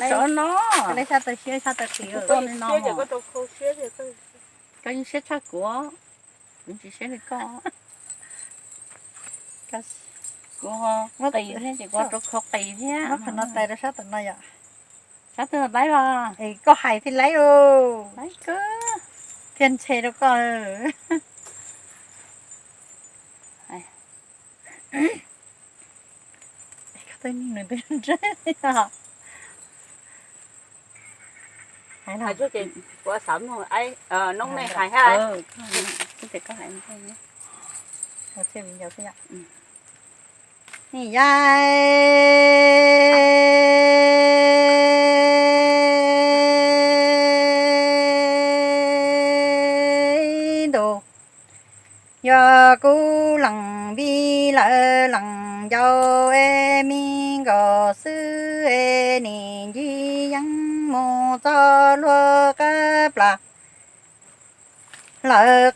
Sab taw siab sab taw qis, koj yeej siab tshaj kuv, kuv tsis siab li koj. Kuv qis thiab ces kuv rau khau qis thiab. Muab qhov no tais rau sab tom no yom. Sab twg laib os? Koj hais thiaj laib lauj. Thiaj ntshe rau koj. Noob nej hais ha. Nim yai ntus, yog kuv lees vij lawv lees ncau es me nkaus xwb es nim ncig yeeb mus txog luag qab plas lawm.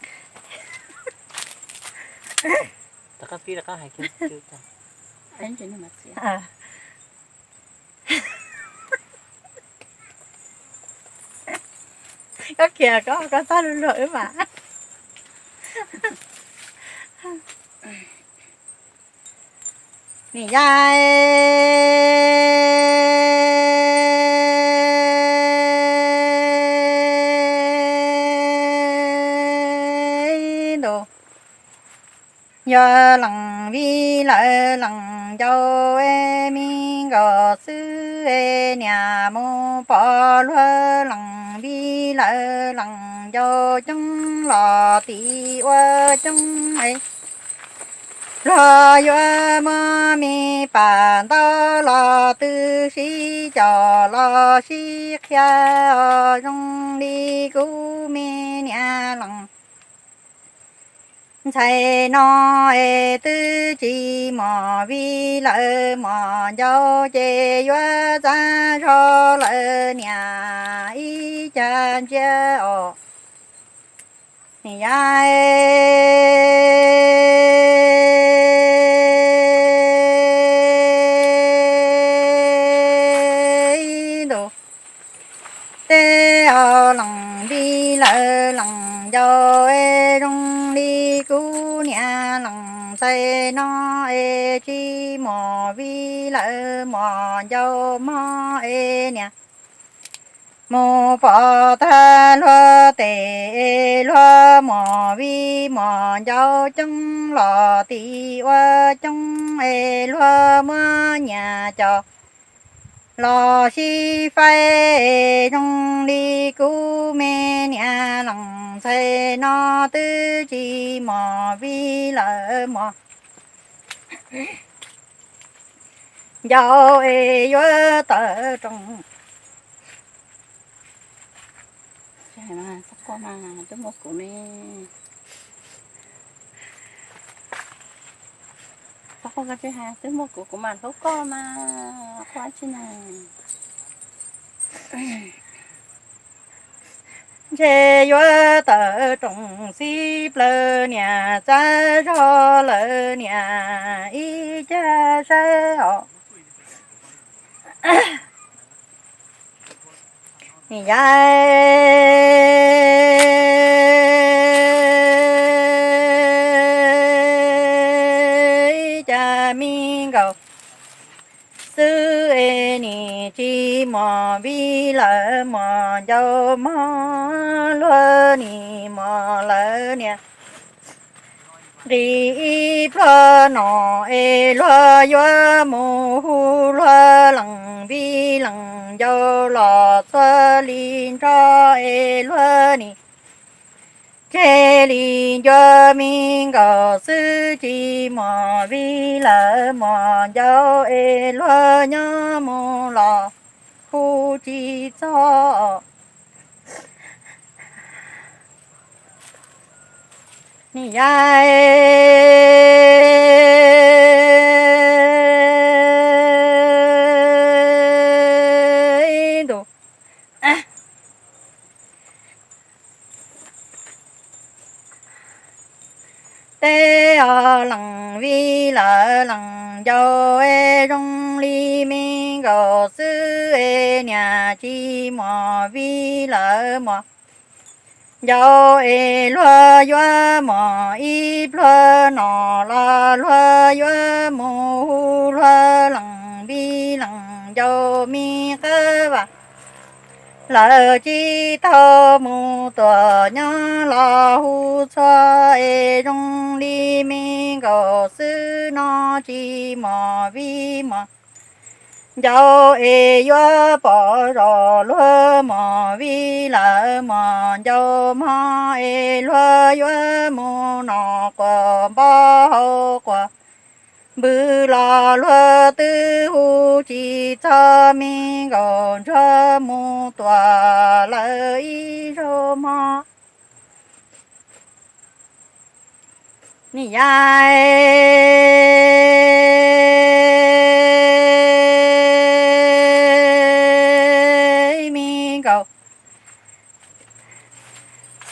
Koj khiav koj, koj txhob luag luag wb mas. Nim yai ntus, yog lees vij lawv lees ncau es me nkaus xwb es niam mus pom luag lees vij lawv lees ncau coob los tim ua coob es luag yuav muab me pas ntaub los twb sib caum los sib qhia os zoo li kuv me niam lees ntxhais no es twb tsis mos vij lawv mos ncau ces yuav txav zog lawv niam ib cag ntsia os. Nim yai ntus, tej os lees vij lawv lees ncau es zoo li kuv niam lees ntxhais no es tsis mos vij lawv mos ncau mog es niam mus pom tag luag tes es luag mos vij mos ncau coob los tim ua coob es luag muab nyias cov los sib faib es zoo li kuv me niam lees ntxhais no twb tsis mos vij lawv mos ncau es yuav tawm roos. Txhob quaj mas, twb muaj kuv ne. Txhob quaj, koj tsis hais, twb muaj kuv, kuv mam hlub koj mas, quaj tsi na. Ntshe yuav tawm roos xib plawv niam, txav zog lawv niam ib cag saib os. Nim yai ib cag me nkaus xwb es nim tsis mos vij lawv mos ncau mog, luag nim mos lawv niam nqis ib pluag no es luag yuav mus hu luag lees vij lees ncau los txhua li nrho es luag nim tseg li ncua me nkaus xwb, tsis mos vij lawv mos ncau es luag nyob mus los hu tsis txog. Nim yai ntus, tej os lees vij lawv lees ncau es zoo li me nkaus xwb es niam tsis muaj vij lawm muaj ncau es luag yuav muaj ib pluag no los luag yuav mus hu luag leej vij leej ncau me qab vaj lawm tsis tau mus tuaj nyob los hu txhua es zoo li me nkaus xwb no tsis muaj vij muaj ncau es yuav pom zos luag muaj vij lawm muaj ncau mog es luag yuav mus noj quas npog haus quas npws los luag twb hu tsis txog me nkaus ntsuag mus tuaj lawm ib zaug mog. Niam yau me nkaus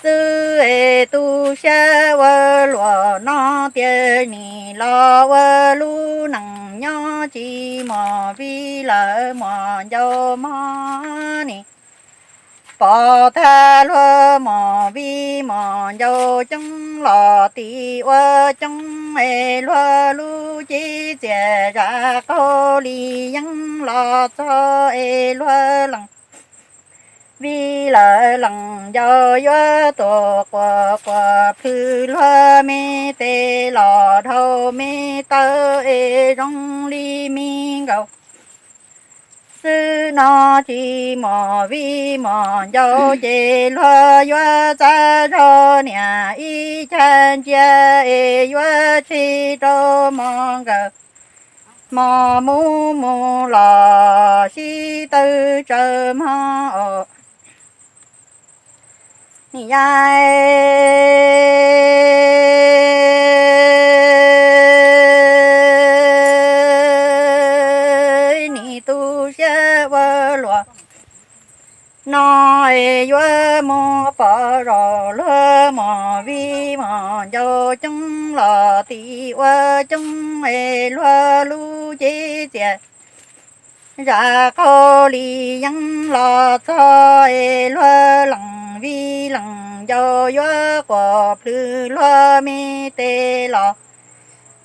xwb es tu siab ua luaj no tias nim los ua lub neej nyob tsis muaj vij lawm muaj ncau mog nim pom tag luag muaj vij muaj ncau coob los tim ua coob es luag lub cev txias zam qaug li yeeb los txog es luag leej vij lawm leej ncau yuav tuaj quas quas plhws luag me tes los dhau me taw es zoo li me nkaus xwb no tsis muaj vij muaj ncau ces luag yuav txav zog niam ib cag ntsia es yuav tshis rau mos nkawm mos mus mus los sib tawg tsawv mog os. Niam yau nim tu siab ua luaj no es yuav mus pom zos luag muaj vij muaj ncau coob los tim ua coob es luag lub cev txias zam qaug li yeeb los txog es luag leej vij leej ncau yuav quas plhws luag me tes los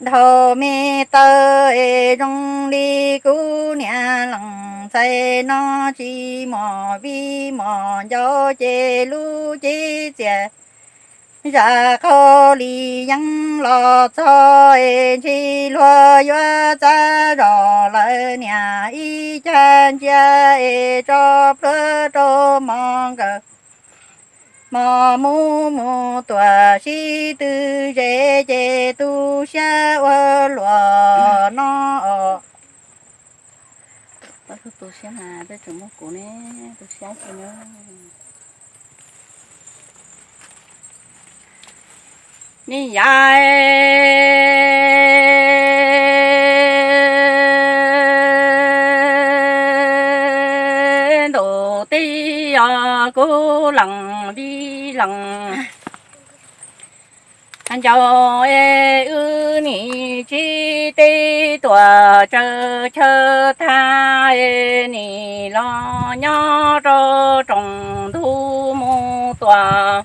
dhau me taw es zoo li kuv niam leej ntxhais no tsis muaj vij muaj ncau ces lub cev txias zam qaug li yeeb los txog es ntshis luag yuav txav zog lawm niam ib cag ntsia es tso plhuav rau mos nkawm mos mus mus tuaj sib tw zes ces tu siab ua luaj no os. Tu siab mas peb tseem muab kuv ne, tu siab xwb na. Niam yau ntuj teb os, kuv leej vij leej ncau es wb nim tsib teb tuaj tsawv chaw tag es nim los nyob rau rooj ntug mus tuaj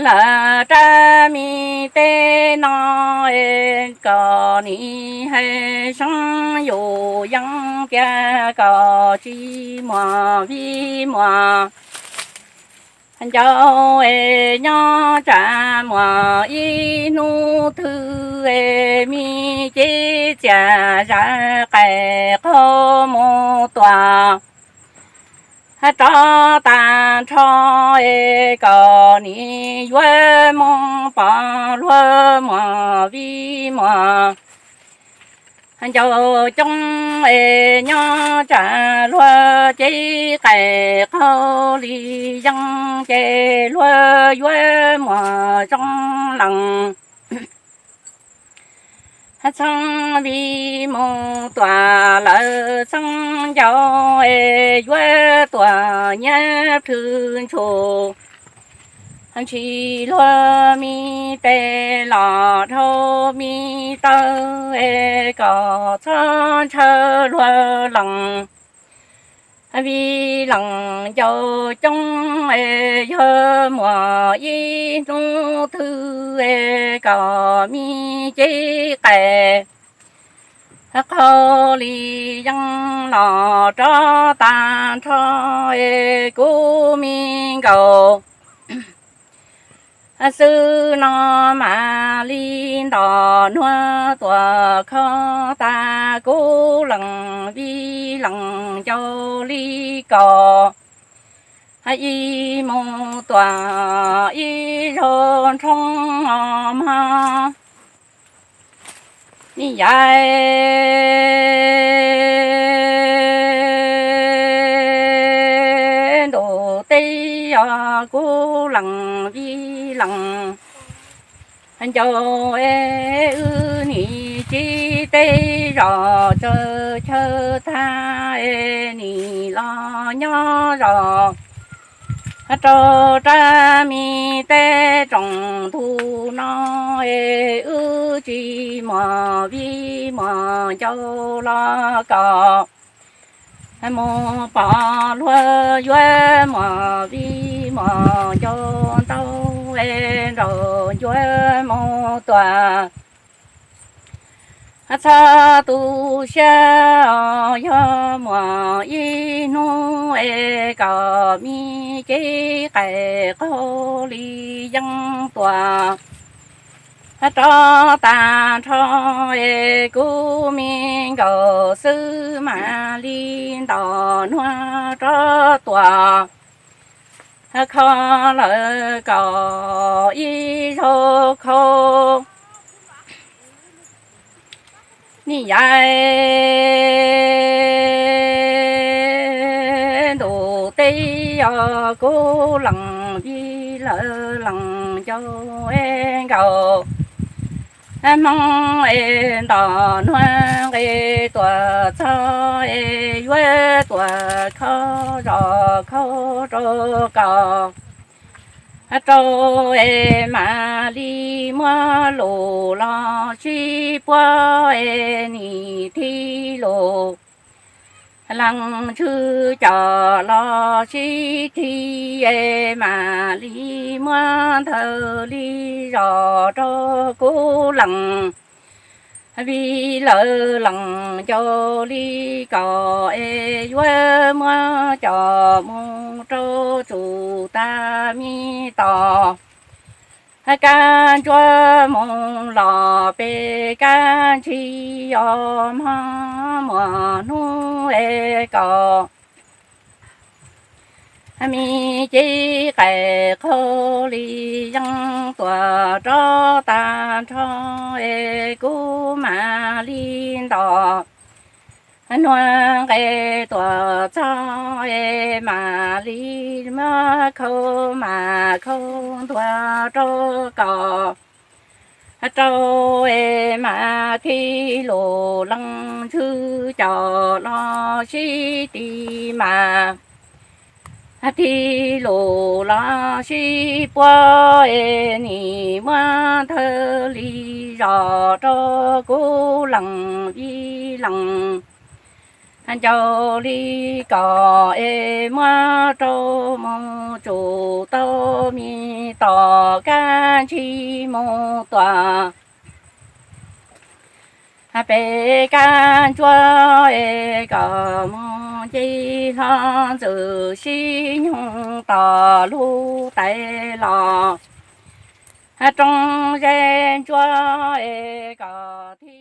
lawm rab me teb no es kom nim hais seeb yus yeeb tias kom tsis muaj vij muaj ncau es nyob tsam muaj ib hnub twg es me cev txias zam qaug mus tuaj rov tag nrho es kom nim yuav mus pom luag muaj vij muaj ncau coob es nyob tsam luag cev qaug li yeeb ces luag yuav muaj zoo leej txheeb vij mus tuaj lawm txheeb ncau es yuav tuaj nyiab plhws ntshua ntshis luag me pes los dhau me taw es kom txhob ntshaw luag lees. Vij lees ncau coob es yog muaj ib hnub twg es kom me cev qais qhau li yeeb los rov tag nrho es kuv me nkaus xwb no mam li nto nuag tuam kho tas kuv lees vij lees ncau li kaum ib mus tuam ib zaug nrhoo os mog. Niam yais ntuj teb os, kuv lees vij lees ncau es wb nim tsim teb zos tsaws chaw tag es nim los nyob zos rau rab me teb tsoom ntug no es wb tsis muaj vij muaj ncau los kom mus pom luag yuav muaj vij muaj ncau ntau es nraug ncuav mus tuam. Txhob tu siab os, yog muaj ib hnub es kom me cev qais qhau li yeeb tuam rov tag nrho es kuv me nkaus xwb mam li nto nuag rov tuam kho lawm kaum ib zaug khau. Niam yais ntuj teb os, kuv lees vij lawv lees ncau es nkaus hmoob es nto nuag nqes tuam txog es yuav tuam kho zos khau rau kom rau es mam li muab lus los sib puab es nim thib lus lees tshwj cos los sib thib es mam li muab ntawd li zos rau kuv lees vij lawv lees ncau li kaum es yuav muab coj mus rau tsum tag me tos kab ntsuab mus los pem kab ntshis os mog. Muaj hnub es kom me cev qais qhau li yeeb tuam rov tag nrho es kuv mam li nto nuag nqes tuam txog es mam li muab khau mas khau ntuag rau kom rau es mam thib lus lees tshwj cos los sib thib mas thib lus los sib puab es nim muab ntawd li zos rau kuv lees vij lees ncau li kaum es muab rau mus tsum tau me tos kab ntshis mus tuam pem kab ntsuab es kom mus nce hlo ntxwm sib nyoog tos lub tais los roob zeb ntsuab es kom